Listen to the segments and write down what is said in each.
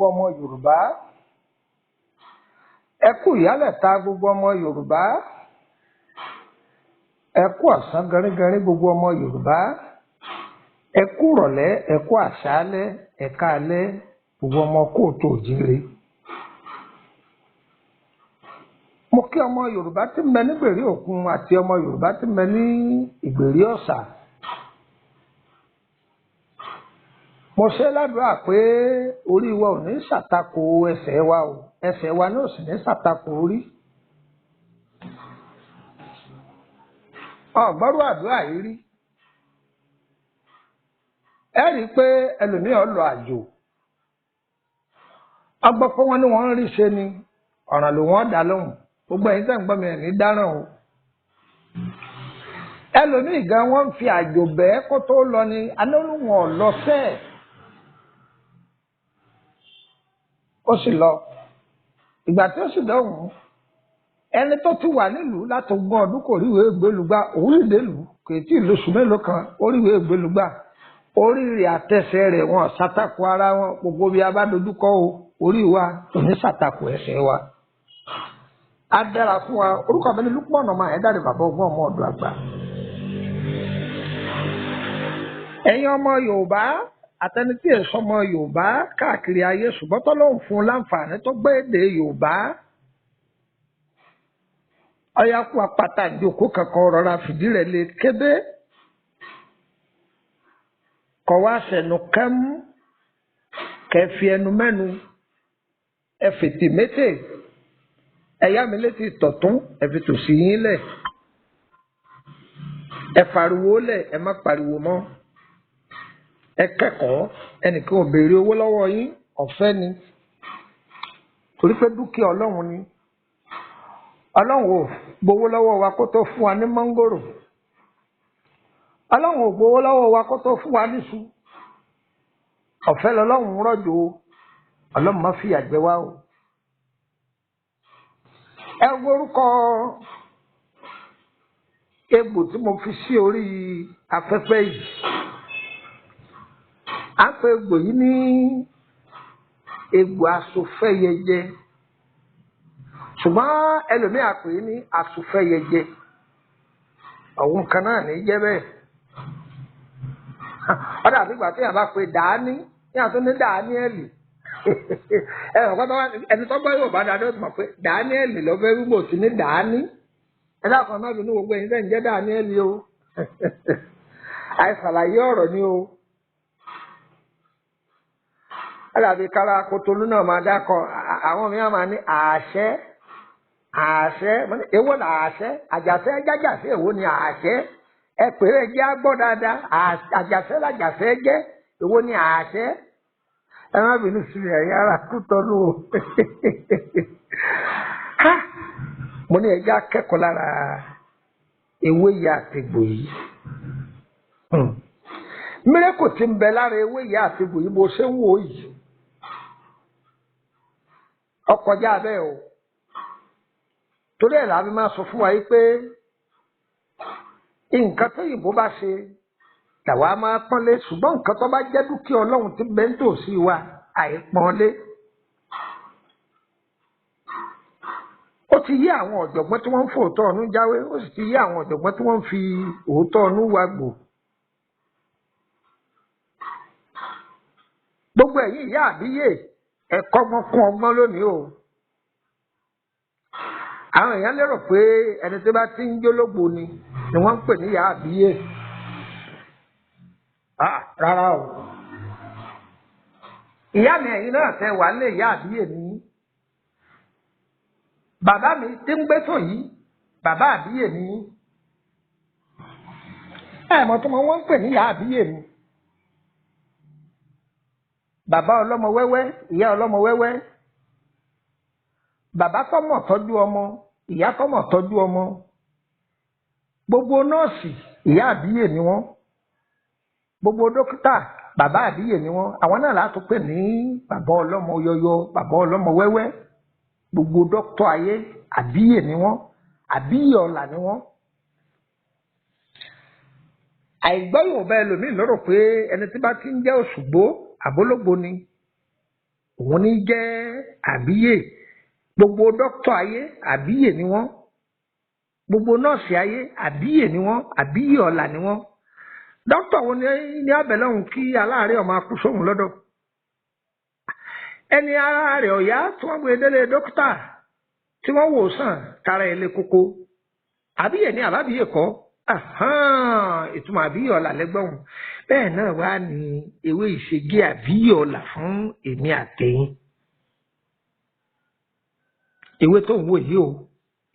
Gbogbo ọmọ Yorùbá, ẹ kú ìyálẹ̀ta. Gbogbo ọmọ Yorùbá, ẹ kú ọ̀sán gẹrígẹrí. Gbogbo ọmọ Yorùbá, ẹ kú ìrọ̀lẹ́, ẹ kú àṣálẹ́, ẹ káalẹ́, gbogbo ọmọ kóòtù òjíire. Mo kí ọmọ Yorùbá tí ń bẹ nígbèrí òkun àti ọmọ Yorùbá tí ń bẹ ní ìgbèrí ọ̀sà. Mo ṣe ládùúrà pé orí wa ò ní ṣàtakò ẹsẹ̀ wa o, ẹsẹ̀ wa náà sì ní ṣàtakò orí. Ọ̀gbọ́rú àdúrà yìí rí. Ẹ rí i pé ẹlòmíràn lọ àjò, ọgbọ́n pé wọ́n ní wọ́n ń rí ṣe ni ọ̀ràn ló wọ́n dá lóhùn. Gbogbo ẹ̀yin tẹ́ ń gbọ́ mi, ẹ̀ ní dáràn o. Ẹlòmíì gan, wọ́n ń fi àjò bẹ́ẹ̀ kó tó lọ ni alóhùn ọ̀lọ́ sẹ́ẹ̀, ó sì lọ. Ìgbà tí ó sì dọ̀hùn, ẹni tó ti wà nílùú láti 20 ọdún kò ríwèé ìgbélùgbà. Òun sì délùú, kò tí ì lóṣù mélòó kan, ó ríwèé ìgbélùgbà. Orí rẹ̀ àtẹsẹ̀ rẹ̀ wọn ṣàtakò ara wọn. Gbogbo bí a bá dojúkọ o, orí wa kò ní ṣàtakò ẹsẹ̀ wa. Á dára fún wa. Orúkọ mi ní Lukman ọmọ Ẹ̀dáre, bàbá ọgbọ́n, ọmọ ọ̀dọ̀ àgbà. Ẹ̀yin ọmọ Yorùbá àtẹni tí èso ọmọ Yorùbá káàkiri ayé, ṣùgbọ́n tọ́lọ́hùn fún un láǹfààní tó gbé èdè Yorùbá, ọ̀yàkú apáta ìjókòó kankan, rọra fìdí rẹ̀ lé kébé, kọ̀ wá sẹ̀nu kẹ́mú, kẹfì ẹnu mẹ́nu, ẹ fètè mété, ẹ̀yà mi létí tọ̀tún, ẹ fi tòsí yín lẹ̀, ẹ fariwo lẹ̀, ẹ má pariwo mọ́. Ẹ kẹ́kọ̀ọ́. Ẹnìkan ò béèrè owó lọ́wọ́ yín, ọ̀fẹ́ ni, torí pé dúkìá Ọlọ́run ni. Ọlọ́run ò gbowó lọ́wọ́ wa kó tó fún wa ní mọ́ngòrò. Ọlọ́run ò gbowó lọ́wọ́ wa kó tó fún wa níṣu. Ọ̀fẹ́ lọ́lọ́run rọ̀jò. Ọlọ́run má fìyà jẹ wá o. Ẹ worúkọ egbò tí mo fi sí orí afẹ́fẹ́ yìí. À ń pe egbò yìí ní egbò asofẹ́yẹjẹ, ṣùgbọ́n ẹlòmíà pè é ní asofẹ́yẹjẹ. Ọ̀hún kan náà ní jẹ́ bẹ́ẹ̀. Ọ̀dà àbígbà tí yàrá bá pe dàání ní àtún ní Dàníẹ́lì, ẹni tó gbọ́ yóò bá dáadọ́ tó mọ̀ pé Dàníẹ́lì lọ́fẹ́ rúgbò sí ní dàání. Ẹ dákun, má bínú, gbogbo ẹ̀yin tẹ́ ń jẹ́ Dàníẹ́lì o, àìsàlàyé ọ̀rọ̀ ni o. Àdàbí kára Kotonu náà máa dákọ, àwọn mìíràn máa ní àṣẹ àṣẹ. Èwo là àṣẹ? Àjàṣẹ jájàṣẹ, èwo ni àṣẹ? Ẹ pè é jẹ́ àgbọ̀ dáadáa. Àjàṣẹ làjàṣẹ jẹ́, èwo ni àṣẹ? Ẹ má bínú sí mi, ẹ̀yin ará Kútọ́nù o. Mo ní ẹjẹ́ akẹ́kọ̀ọ́ lára ewé ìyá àtẹ̀gbò yìí. Mírẹ́kù tí ń bẹ lára ewé ìyá àtẹ̀gbò yìí, bó ṣe ń wò yìí, ọkọjá bẹ́ẹ̀ o. Torí ẹ̀ làbí máa sọ fún wa yìí pé nǹkan tó yìnbó bá ṣe tàwa máa pọ́nlé, ṣùgbọ́n nǹkan tó bá jẹ́ dúkìá Ọlọ́run tí bẹ́ẹ̀ ń tòsí wa, àìpọ́nlé. Ó ti yé àwọn ọ̀jọ̀gbọ́n tí wọ́n ń fòótọ́ ọ̀nù jáwé, ó sì ti yé àwọn ọ̀jọ̀gbọ́n tí wọ́n ń fi òótọ́ ọ̀nù wa gbò. Gbogbo ẹ̀yin ìyá àbíyè, ẹ̀kọ́ ọgbọ́n kún ọgbọ́n lónìí o. Àwọn èèyàn lérò pé ẹni tó bá ti ń jólógbò ni wọ́n ń pè ní ìyá àbíyè. Rárá o. Ìyá mi, ẹ̀yin náà tẹ wà lé, ìyá àbíyè ní. Bàbá mi tí ń gbé tó yìí, bàbá àbíyè ní. Ẹ mọ̀ tó mọ wọ́n ń pè ní ìyá àbíyè ni. Bàbá ọlọ́mọ wẹ́wẹ́, ìyá ọlọ́mọ wẹ́wẹ́. Bàbá tó mọ̀ tọ́jú ọmọ, ìyá tó mọ̀ tọ́jú ọmọ. Gbogbo nọ́ọ̀sì, ìyá àbíyè ni wọ́n. Gbogbo dókítà, bàbá àbíyè ni wọ́n. Àwọn náà látò pè ní bàbá ọlọ́mọ yọyọ, bàbá ọlọ́mọ wẹ́wẹ́. Gbogbo dókítà ayé, àbíyè ni wọ́n, àbíyè ọlà ni wọ́n. Àìgbọ́ Yorùbá ẹlòmíì lọ́rọ̀ pé ẹni tí bá ti ń jẹ́ Òṣùgbó àbólógbò ni. Òun ní jẹ́ àbíyè. Gbogbo dókítà ayé àbíyè ni wọ́n, gbogbo nọ́ọ̀sì ayé àbíyè ni wọ́n, àbíyè ọ̀la ni wọ́n. Dókítà wo ni abẹ lọ́hùn kí aláàárẹ̀ ọmọ akú sóhun lọ́dọ̀? Ẹni ara rẹ̀ ọ̀yá tí wọ́n gbé délé dókítà tí wọ́n wò sàn tara ẹ̀ lé koko, àbíyè ni àbábíyè kọ́? Ìtumọ̀ àbíyè ọ̀la lẹ́gbọ̀n. Bẹ́ẹ̀ náà wá ní ewé ìṣègé àbíyè ọ̀la fún èmi àtẹ̀yìn. Ewé tó ń wò yìí o,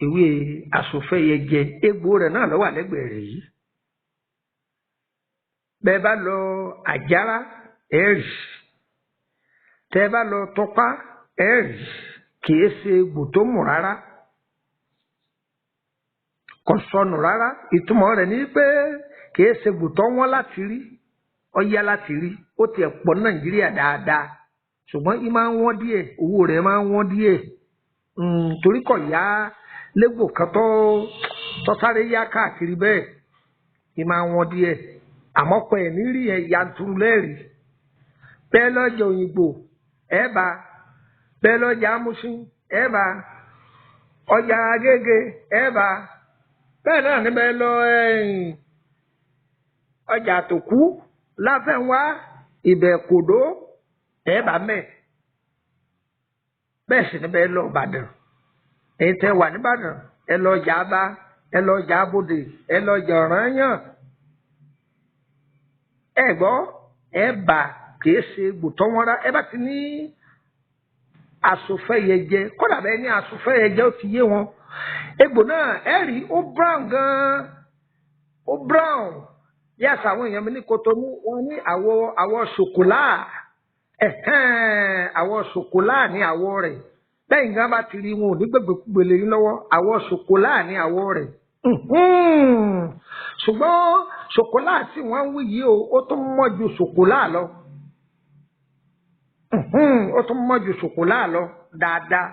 ewé asòfẹ́yẹjẹ, egbò rẹ̀ náà ló wà lẹ́gbẹ̀ẹ́ rẹ̀ yìí. Bẹ́ẹ̀ bá lọ àjàrà ẹ̀rì, tẹ́ bá lọ tọpá ẹ̀rì, kìí ṣe egbò tó mú rárá, kò sọnù rárá. Ìtumọ̀ rẹ̀ ni pé kìí ṣe egbò tó wọ́n láti rí, ó yá láti rí, ó tiẹ̀ pọ̀ ní Nàìjíríà dáadáa, ṣùgbọ́n í máa ń wọ́n díẹ̀, owó rẹ̀ máa ń wọ́n díẹ̀, torí kò yá légbò kan tó sáré yá káàkiri bẹ́ẹ̀, í máa ń wọ́n díẹ̀. Àmọ́ pẹ̀ ní rí yẹn yanturu lẹ́rìí. Bẹ́ẹ̀ lọ́jà Òyìngbò ẹ̀ bá, bẹ́ẹ̀ lọ́jà Amúsín ẹ̀ bá, ọjà Agége ẹ̀ bá, bẹ́ẹ̀ náà níbẹ̀ lọ ọjà Àtòkú Láfẹnwá Ìbẹ̀kòdó ẹ̀ bá mẹ́. Bẹ́ẹ̀ sì níbẹ̀ lọ Ìbàdàn. Èyí tẹ́ wà nìbàdàn, ẹ lọ ọjà Aba, ẹ lọ ọjà Abodè, ẹ lọ ọjà Ọ̀rànyàn. Ẹ gbọ́, ẹ bà, kìí ṣe gbòtọ́ wọn rá. Ẹ bá ti ní asòfẹ́yẹjẹ, kódà bẹ́ẹ̀ ní asòfẹ́yẹjẹ ó ti yé wọn. Egbò náà ẹ rí ó brown gan-an, ó brown. Yàtọ̀ àwọn èèyàn mi ní Kotonu, wọn ní àwọ̀ ṣòkòlá, àwọ̀ ṣòkòlá ní àwọ̀ rẹ̀. Lẹ́yìn gan bá ti rí wọn ò ní gbẹ̀gbẹ̀kúgbè lè rí lọ́wọ́, àwọ̀ ṣòkòlá ní àwọ̀ rẹ̀. Ṣùgbọ́n ṣòkòlá tí wọ́n ń wí yìí o, ó tún mọ́ ju ṣòkòlá lọ. Ó tún mọ́ ju ṣòkòlá lọ dáadáa.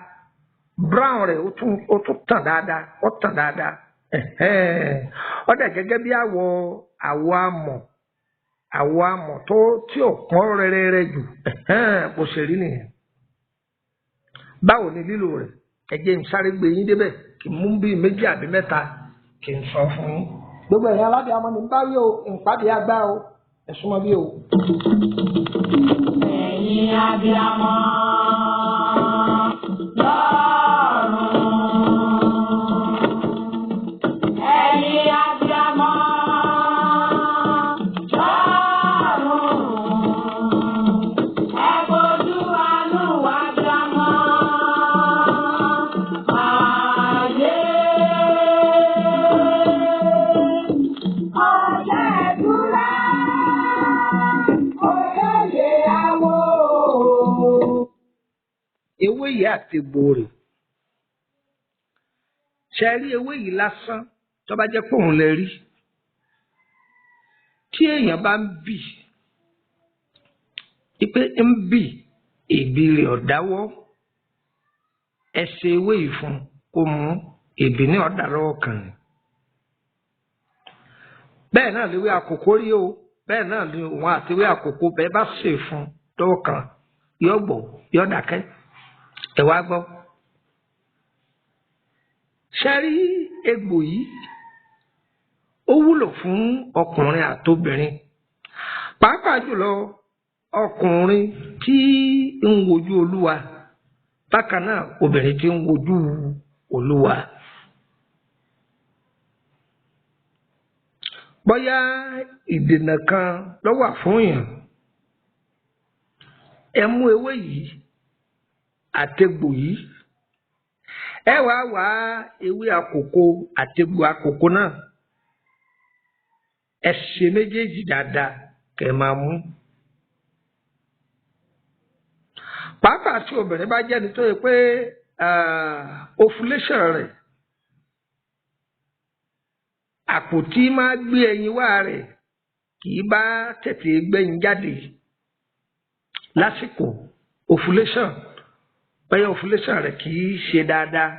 Brown rẹ̀ ó tún tàn dáadáa, ó tàn dáadáa. Ó dà gẹ́gẹ́ bí àwọ̀ amọ̀, àwọ̀ amọ̀ tó tí ò pọ́n rẹ́rẹ́rẹ́ jù, bó ṣe rí nìyẹn. Báwo ni lílò rẹ̀? Ẹ jẹ́ n sáré gbé yín débẹ̀ kí n mú bí méjì àbí mẹ́ta kí n sọ fún yín. Gbogbo ẹ̀yin alábìàmọ́ ni ń bá wí o, ìpàdé àgbà o, ẹ súnmọ́ bí o. Ẹ̀yin abiyamọ lọ́run. Ẹ̀yin abiyamọ lọ́run. Ẹ fojú àánú abiyamọ ayé. Ọjọ́ ìdúrà, olóye àwọ̀. Ewé yìí àti egbò rẹ̀. Ṣe rí ewé yìí lásán tó bá jẹ́ pé òun lè rí. Tí èèyàn bá ń bì, pé ń bì, èbì rẹ̀ ọ̀dáwọ́, ẹ ṣe ewé yìí fún kó mú èbì ní ọ̀dà lọ́wọ́ kan ni. Bẹ́ẹ̀ náà lewé àkókò rí o, bẹ́ẹ̀ náà ni òun àti ewé àkókò bẹ́ẹ̀ bá ṣe fún lọ́wọ́ kan, yóò gbọ́, yóò dákẹ́. Ẹ wá gbọ́. Ṣe rí egbò yìí, ó wúlò fún ọkùnrin àtobìnrin, pàápàá jùlọ ọkùnrin tí ń wojú Olúwa, bákan náà obìnrin tí ń wojú Olúwa. Bóyá ìdènà kan ló wà fún èèyàn, ẹ mú ewé yìí àtegbò yìí, ẹ wá wá ewé àkókò àtegbò àkókò náà, ẹ ṣe méjèèjì dáadáa kẹ́ máa mú. Pàápàá tí obìnrin bá jẹ́ni tó yẹ pé ovulation rẹ̀, àpò tí máa gbé ẹyin wá rẹ̀ kì í bá tètè gbẹ̀yìn jáde lásìkò ovulation, bẹ́ẹ̀ ovulation rẹ̀ kì í ṣe dáadáa,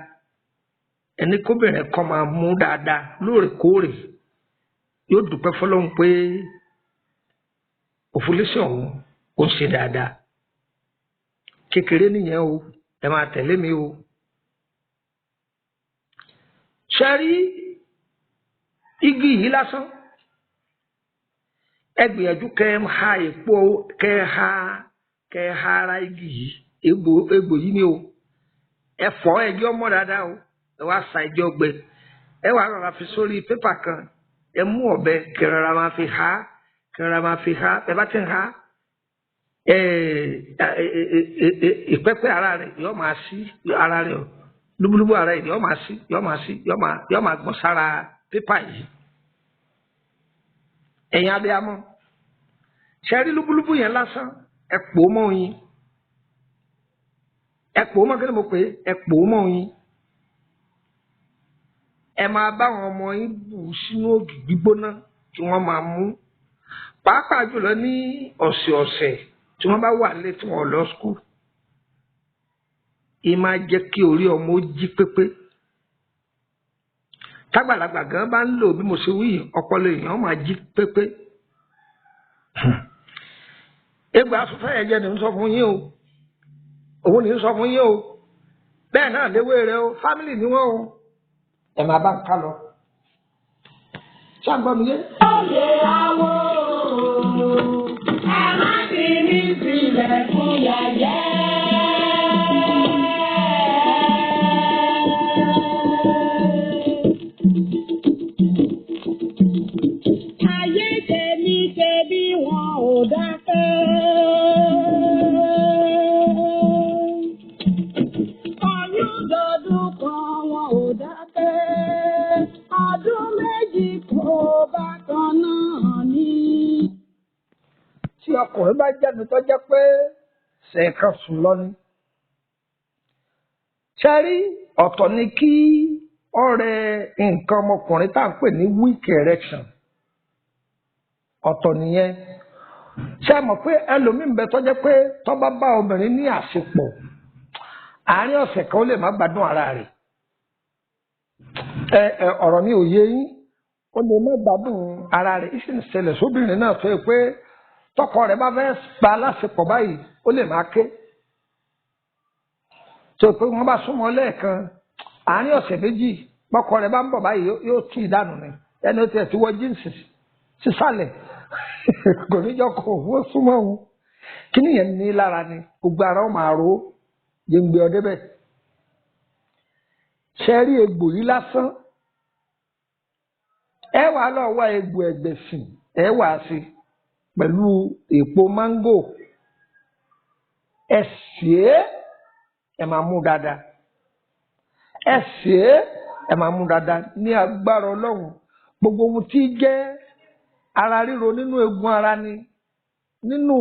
ẹni kóbìnrin kan máa mú dáadáa lóòrèkóòrè, yóò dúpẹ́ fọlọ́run pé ovulation òun ó ń ṣe dáadáa. Kékeré nìyẹn o, ẹ máa tẹ̀lé mi o. Ṣe rí igi yìí lásán, ẹ gbìyànjú kẹ ẹ ha èpo, kẹ ẹ ha ara igi yìí, egbò yìí ni o. Ẹ fọ ẹjọ mọ́ dáadáa o, ẹ wá sa ẹjọ gbẹ, ẹ wá rọra fi sórí pépà kan, ẹ mú ọ̀bẹ kẹrọra máa fi ha, kẹrọra máa fi ha. Ẹ bá ti ń ha, ẹ ìpẹ́pẹ́ ara rẹ̀ yọ máa sí ara rẹ̀, lúbúlúbú ara rẹ̀ yọ máa sí, yọ máa sí, yọ máa gbọ̀n sára pépà yìí. Ẹ̀yin abiyamọ, ṣe rí lúbúlúbú yẹn lásán, ẹ pò ó mọ́ oyin. Ẹ pò ó mọ́, kí ni mo pè é? Ẹ pò ó mọ́ oyin. Ẹ máa bá àwọn ọmọ yín bù ú sínú ògì gbígbóná tí wọ́n máa mú, pàápàá jùlọ ní ọ̀sẹ̀ọ̀sẹ̀ tí wọ́n bá wà nílé tí wọ́n lọ skul. Ì máa jẹ́ kí orí ọmọ ó jí pépé. Tágbàlagbà gan bá ń lò bí mo ṣe wí, ọpọlọ èèyàn máa jí pépé. Egbò asúfẹ́ ẹ̀jẹ̀ ni ń sọ fún yín o, òun ni ń sọ fún yín o. Bẹ́ẹ̀ náà léwé rẹ o, fámìlì ni wọ́n o. Ẹ máa bá ń ká lọ. Ṣé àgbọ̀ mi yé? Oyè awo, ẹ má fi mí sílẹ̀ fún yẹ̀yẹ́. Ayé tèmi ṣe bí wọn ò dákẹ́. Oyún dọdún kan wọn ò dákẹ́. Ọdún méjì kò bákan náà ní. Tí ọkùnrin bá jáde tó jẹ́ pé ṣẹ̀ẹ̀kan sùn lọ ni. Ṣe rí, ọ̀tọ̀ ni kí ọ̀rẹ́ nǹkan ọmọkùnrin tá à ń pè ní weak erection, ọ̀tọ̀ nìyẹn. Ṣé mọ̀ pé ẹlòmíín bẹ tó jẹ́ pé tó bá bá obìnrin ní àṣepọ̀, àárín ọ̀sẹ̀ kan ó lè má gbádùn ara rẹ̀. Ẹ ẹ ọ̀rọ̀ mi ò yé yín. Ó lè má gbádùn ara rẹ̀. Ìsì ń ṣẹlẹ̀ sóbìnrin náà tó yẹ pé tọkọ rẹ̀ bá fẹ́ pa aláṣepọ̀ báyìí, ó lè máa ké. Tó pé wọ́n bá súnmọ́ lẹ́ẹ̀kan, àárín ọ̀sẹ̀ méjì, bọ́kọ rẹ̀ bá ń bọ̀ báyìí, yóò tì í dànù ni. Ẹni ó tiẹ̀ ti wọ jíǹsì sísàlẹ̀ kò ní jọ kó owó súnmọ́ òun. Kí nìyẹn ní lára ni? Gbogbo ara ó máa ro jẹ́ngbẹ́ ọdẹ bẹ́ẹ̀. Ṣe rí egbò yìí lásán, ẹ wàá lọ wá egbò ẹgbẹ̀sìn, ẹ wàá sí pẹ̀lú èpo máńgò, ẹ sè é, ẹ máa mú dáadáa. Ẹ sè é, ẹ máa mú dáadáa. Ní agbára Ọlọ́run, gbogbo ohun tí jẹ́ ara ríro nínú egun ara ni, nínú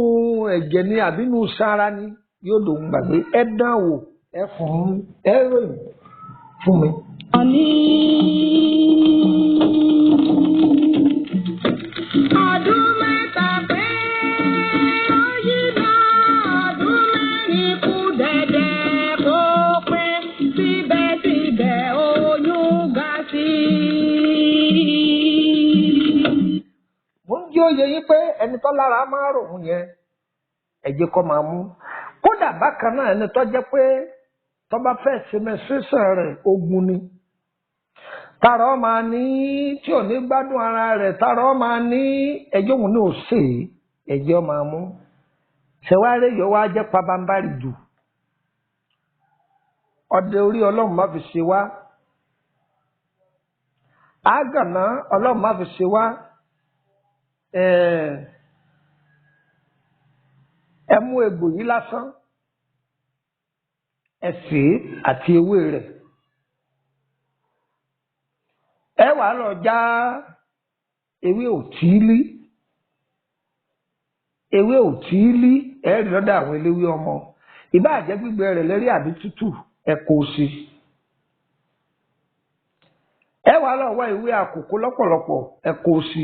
ẹ̀jẹ̀ ni, àbí nínú iṣan ara ni, yóò dòun gbàgbé. Ẹ dán wò, ẹ fún ẹ ròyìn fún mi. Àní. Ọdún mẹ́ta pé ó yí lọ, ọdún mẹ́rin kù dẹ̀dẹ̀ kó pé, síbẹ̀síbẹ̀ oyún ga sí i. Mo ń jẹ́ òye yín pé ẹni tó lára máa rò òun yẹn, ẹ̀jẹ̀ kọ́ máa mú. Kódà bákan náà, ẹni tó jẹ́ pé tó bá fẹ́ ṣe menstruation rẹ̀, ogun ni. Tààrà ọ máa ní tí ò ní gbádùn ara rẹ̀, tààrà ọ máa ní ẹjọ́ òun ní ò sè é, ẹ̀jẹ̀ ọ máa mú. Ṣẹ̀wárẹ̀ yọ wá jẹ́ pabambarì jù. Ọdẹ orí Ọlọ́run má fi ṣe wá. Àgànná Ọlọ́run má fi ṣe wá. Ẹ mú egbò yìí lásán, ẹ sè é àti ewé rẹ̀. Ẹ wàá lọ já ewé òtílí. Ewé òtílí ẹ rí lọ́dọ̀ àwọn eléwé ọmọ. Ìbáà jẹ́ gbígbẹ rẹ̀ lẹ́rí àbí tútù, ẹ kó o sí. Ẹ wàá lọ wá ewé àkókò lọ́pọ̀lọpọ̀, ẹ kó o sí.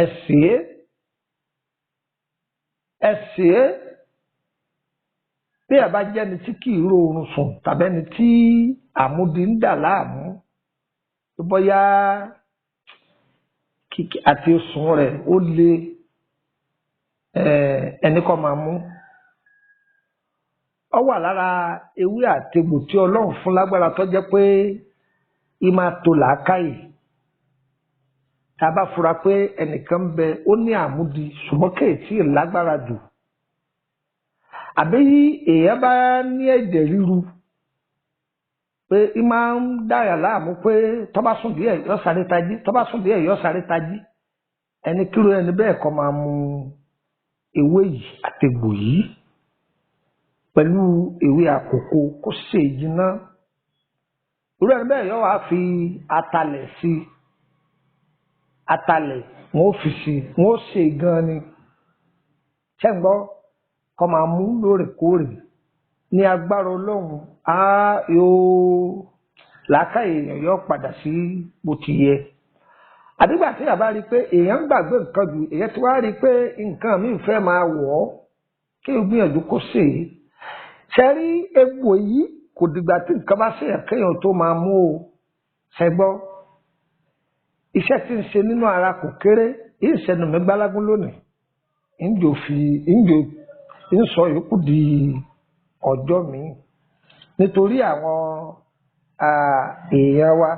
Ẹ sè é, ẹ sè é. Bí ẹ bá jẹ́ ẹni tí kì í ro oorun sùn tàbí ẹni tí àmúdi ń dà láàmú, tó bóyá kíkí àti sùn rẹ̀ ó le, ẹni kọ́ máa mú. Ó wà lára ewé àtegbò tí Ọlọ́run fún lágbára tó jẹ́ pé í máa to làákàyè. Tá a bá fura pé ẹnìkan ń bẹ ó ní àmúdi ṣùgbọ́n kéètì lágbára jù, àbí èèyàn bá ní ẹ̀jẹ̀ ríru pé í máa ń dáyà láàmú pé tó bá sùn díẹ̀ yó sáré tají, tó bá sùn díẹ̀ yó sáré tají, ẹni kíró ẹni bẹ́ẹ̀ kó máa mu ewé yìí àtegbò yìí pẹ̀lú ewé àkókò kó sè jiná. Irú ẹni bẹ́ẹ̀ yóò wá fi atalẹ̀ sí i, atalẹ̀ wọn ò fi sí i, wọn ò sè gan ni. Ṣẹ́ǹgbọ́ kó máa mú lóòrèkóòrè ní agbára Ọlọ́run, á yóò làákàyè èèyàn yóò padà sí bó ti yẹ. Àdìgbà tí yàrá rí i pé èèyàn ń gbàgbé nǹkan jù, èèyàn ti wá rí i pé nǹkan míì fẹ́ máa wọ̀ ọ́, kí o gbìyànjú kó sè é. Ṣe rí egbò yìí kò dìgbà tí nǹkan bá ṣèyàn kéèyàn tó máa mú o. Ṣe gbọ́, iṣẹ́ tí ń ṣe nínú ara kò kéré. Ìṣẹ́nu mi gbálágún lónìí, ńjò fi ńjò ń sọ yòókù di ọjọ́ mi nítorí àwọn èèyàn wa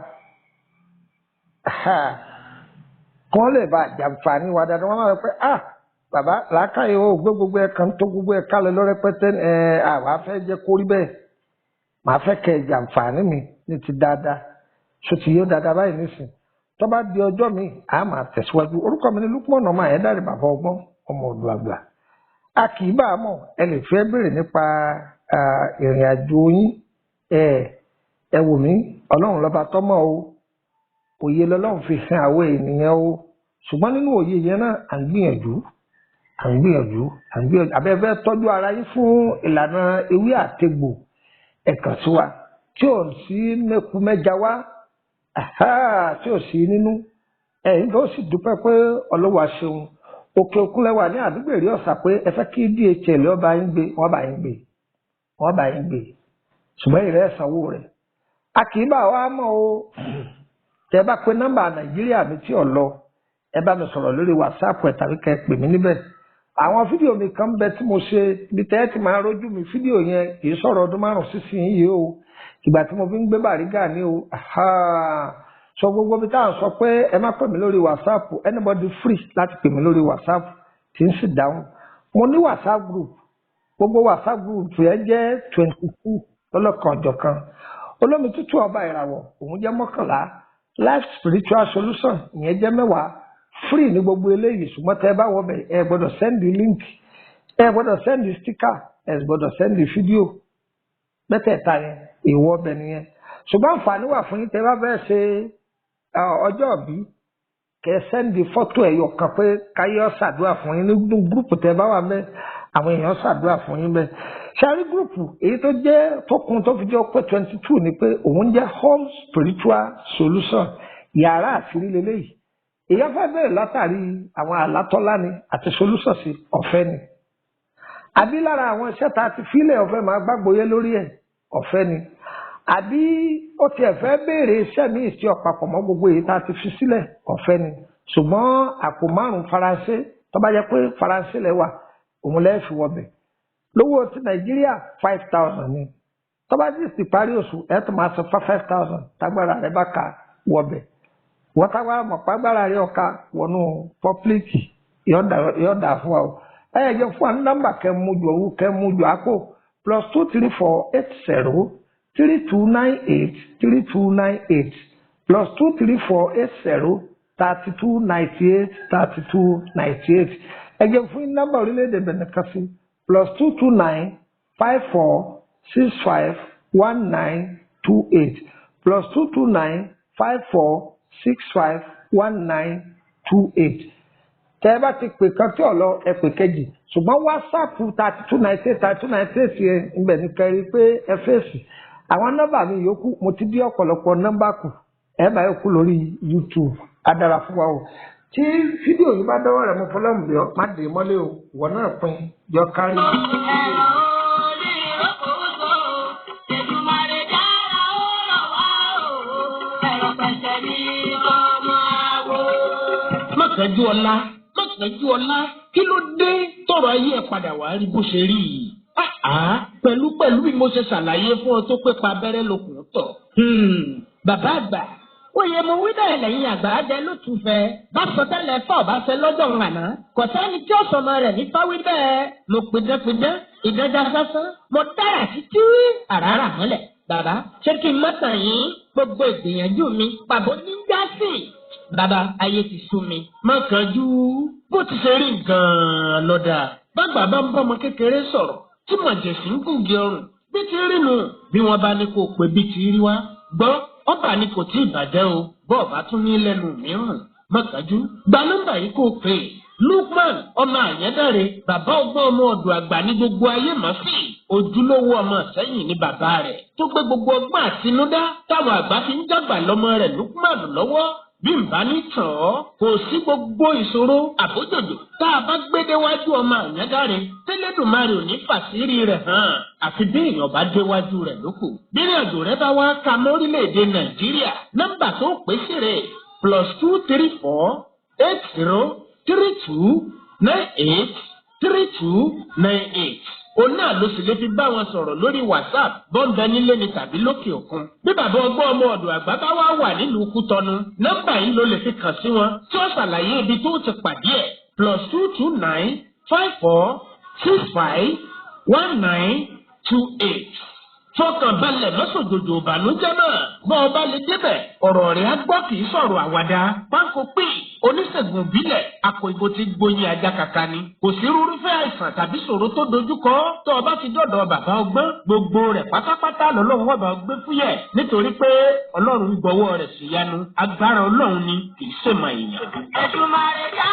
kán lè bá jàǹfààní wa dáadáa. Wọ́n máa ń pẹ́ ah bàbá làákàyè o gbé gbogbo ẹ̀ kan tó gbogbo ẹ̀ kálẹ̀ lọ́rẹ́pẹ́tẹ́ ẹ̀ àwa fẹ́ jẹ́ kó rí bẹ́ẹ̀, màá fẹ́ kẹ́ jàǹfààní mi ní ti dáadáa. So ti yóò dáadáa báyìí nísìn. Tó bá di ọjọ́ mi a máa tẹ̀síwájú. Orúkọ mi ni Lukman ọmọ Ayédáre, bàbá ọgbọ́n, ọmọ ọ̀dọ̀ àgbà. A kì í bá a mọ̀, ẹ lè fẹ́ béèrè nípa ìrìn àjò yín. Ẹ wò mí, Ọlọ́run lọ́ba tọ́mọ̀ o, òye lọ́lọ́run fi hàn àwọn ènìyàn o, ṣùgbọ́n nínú òye yẹn náà à ń gbìyànjú, à ń gbìyànjú, à ń gbìyànjú. Àbẹ́fẹ́ tọ́jú ara yín fún ìlànà ewé àtegbò, ẹ kàn sí wa tí ò sí mẹ́kú mẹ́ja wá tí ò sí nínú ẹ̀yin tó sì dúpẹ́ pé Ọlọ́wà ṣeun. Òkè òkun lẹ́wà ní àdúgbò èrè ọ̀sà pé ẹ fẹ́ kí DHL ọba yín gbé, wọ́n bá yín gbé, wọ́n bá yín gbé, ṣùgbọ́n ìrẹ́ ẹ̀sánwó rẹ̀. A kì í bá wa mọ̀ o. Tẹ́ bá pe nọ́mbà Nàìjíríà mi tí ò lọ, ẹ bá mi sọ̀rọ̀ lórí WhatsApp ẹ̀ tàbí kẹ́ ẹ pè mí níbẹ̀. Àwọn fídíò mi kan bẹ tí mo ṣe bí tẹ́ ẹ ti máa rójú mi. Fídíò yẹn kì í sọ̀rọ̀ ọdún 5 sísìn yìí o, ìgbà tí mo fi ń gbé Bàrígà ní o. Sọ gbogbo bí táwọn sọ pé ẹ má pè mí lórí WhatsApp, anybody free láti pè mí lórí WhatsApp tí ń sì dáhùn. Mo ní WhatsApp group, gbogbo WhatsApp group yẹn jẹ́ 22 lọ́lọ́kan ọ̀jọ̀kan. Olómi tútù ọba ìràwọ̀ òun jẹ́ 11, Life Spiritual Solution ìyẹn jẹ́ 10. Free ní gbogbo eléyìí, ṣùgbọ́n tẹ́ ẹ bá wọbẹ̀ ẹ gbọ́dọ̀ sẹ́ndì link, ẹ gbọ́dọ̀ sẹ́ndì sticker, ẹ gbọ́dọ̀ sẹ́ndì fídíò. Mẹ́tẹ̀ẹ̀ta yẹn èèwọ̀ ọbẹ̀ nìyẹn. Ṣùgbọ́n àǹfààní wà fún yín tẹ́ bá fẹ́ ṣe ọjọ́ ìbí, kẹ́ sẹ́ndì fọ́tò ẹ̀yọ̀ kan pé káyọ̀ ṣàdúrà fún yín nínú gúrùpù tẹ́ bá wà mẹ́, àwọn èèyàn ṣàdúrà fún yín bẹ́ẹ̀. Ṣàrí gúrùpù èyí tó jẹ́ tó kún tó fi jẹ́ pé 22 ni pé òun jẹ́ Home Spiritual Solution, yàrá àṣírí lélẹ́yìí. Èyí fẹ́ bẹ̀rẹ̀ látàrí àwọn àlátọ́lá ni àti solution sí ọ̀fẹ́ ni. Àbí lára àwọn iṣẹ́ tá a ti fílẹ̀ ọ̀fẹ́ máa gbàgbóyé lórí ẹ̀ ọ̀fẹ́ ni. Àbí ó tiẹ̀ fẹ́ béèrè iṣẹ́ míì sí ọ̀pápọ̀ mọ́ gbogbo èyí tá a ti fi sílẹ̀ ọ̀fẹ́ ni. Ṣùgbọ́n àpò 5 Faransé, tó bá jẹ́ pé Faransé lẹ wà, òun lẹ́ fi wọbẹ̀. Lówó ti Nàìjíríà 5,000 ni. Tó bá sì parí oṣù ẹ̀ tó máa san 5,000 tágbára rẹ̀ bá ka wọbẹ̀. Wọ́n táwa mọ̀págbára rí ọ̀ka wọnú pọ́pílìkì yọ̀ọ̀dà fún wa o. Ẹ jẹ́ fún wa ní nọ́mbà kẹ́mújù owó kẹ́mújù àpò +234 80 3298 3298 +234 80 3298 3298. Ẹ jẹ́ fún nọ́mbà orílẹ̀-èdè Benin kan sí +229 54 65 19 28 +229 54 65 19 28. Tẹ́ ẹ bá ti pè kan tí ò lọ, ẹ pè kejì. Ṣùgbọ́n WhatsApp 3298 3298 yẹn ibẹ̀ ní kẹrin pé ẹ fèsì. Àwọn nọ́mbà mi yòókù mo ti bí ọ̀pọ̀lọpọ̀ nọ́mbà kù, ẹ bá yòókù lórí YouTube. Á dára fún wa o. Tí fídíò yìí bá dọ́wọ́ rẹ̀ mo fọlọ́mù bí ọ má dé mọ́lé o, ìwọ náà pín yọ kárí. Mọ̀kànjú ọlá, mọ̀kànjú ọlá, kí ló dé tọrọ ayé ẹ̀ padà wá rí bó ṣe rí yìí? Pẹ̀lú pẹ̀lú bí mo ṣe ṣàlàyé fún ọ tó pé pa abẹ́rẹ́ lókun tọ̀. Bàbá àgbà, oyè mo wí bẹ́ẹ̀ lẹ́yìn àgbà jẹ́ ló tún fẹ́. Bá sọ tẹ́lẹ̀ fọ́ ọ̀bá fẹ́ lọ́jọ́ òun àná. Kò sẹ́ni tí ó sọmọ rẹ̀ ní fáwí bẹ́ẹ̀. Mo pidánpidán, ìdánjá sásán. Mo dára títí àràrà mọ́lẹ̀. Bàbá, ṣé kí n má tàn yín? Gbogbo ìgbìyànjú mi pàbó ní já sí. Bàbá, ayé ti sú mi. Má kánjú, bó ti ṣe rí gan-an lọ́dà. Bàgbà bá ń bọ́mọ kékeré sọ̀rọ̀ tí màjèsí ń gùngì ọrùn bí ti rí nù. Bí wọ́n bá ní kó pé bí ti rí wá. Gbọ́, ọba ni kò tí ì bàjẹ́ o, bọ́ọ̀ bá tún ní lẹ́nu mìíràn. Má kánjú, gba nọ́mbà yìí kó pè é. Lukman ọmọ Àyẹ́dàre, bàbá ọgbọ́n ọmọ ọ̀dọ̀ àgbà ní gbogbo ayé mọ̀ sí. Ojúlówó ọmọ Ìsẹ́yìn ní bàbá rẹ̀ tó gbé gbogbo ọgbọ́n àtinúdá táwọn àgbà fi ń jágbà lọ́mọ rẹ̀ Lukman lọ́wọ́. Bí n bá ní tàn ọ́, kò sí gbogbo ìṣòro àbójòjò tá a bá gbé déwájú ọmọ Àyẹ́dàre tẹ́lẹ̀dùmarè ò ní fàṣírí rẹ̀ hàn, àfi bí èèyàn bá déwájú rẹ̀ lókù. Bí ìrìnàjò rẹ bá wá ka mọ́rílẹ̀-èdè Nàìjíríà, nọ́mbà tó pè sí rẹ̀ +234 80 32 98 32 98. Òun náà ló sì lè fi bá wọn sọ̀rọ̀ lórí WhatsApp, bọ́ńbẹ nílé ni tàbí lókè òkun. Bí bàbá ọgbọ́n ọmọ ọ̀dọ̀ àgbà bá wá wà nílùú Kútọ́nù, nọ́mbà yìí ló lè fi kàn sí wọn tí ó ṣàlàyé ibi tó ti pàdé ẹ̀ +229 54 65 19 28. Fọkàn balẹ̀ lọ́sọ̀jòjò ìbànújẹ́ náà, bọ́ ọ bá lè débẹ̀ ọ̀rọ̀ rẹ̀ á gbọ́, kì í sọ̀rọ̀ àwàdà. Pánkó pé oníṣègùn ìbílẹ̀ akọ ìbò ti gboyin ajá kaka ni. Kò sí irúfẹ́ àìsàn tàbí ṣòro tó dojúkọ tó o bá ti dọ̀dọ̀ bàbá ọgbọ́n, gbogbo rẹ̀ pátápátá lọ́lọ́run ọba gbé fúyẹ̀, nítorí pé Ọlọ́run gbọ́wọ́ rẹ̀ síyanu. Agbára Ọlọ́run ni, kì í ṣèmọ̀ èèyàn. Èdùmàrè dá.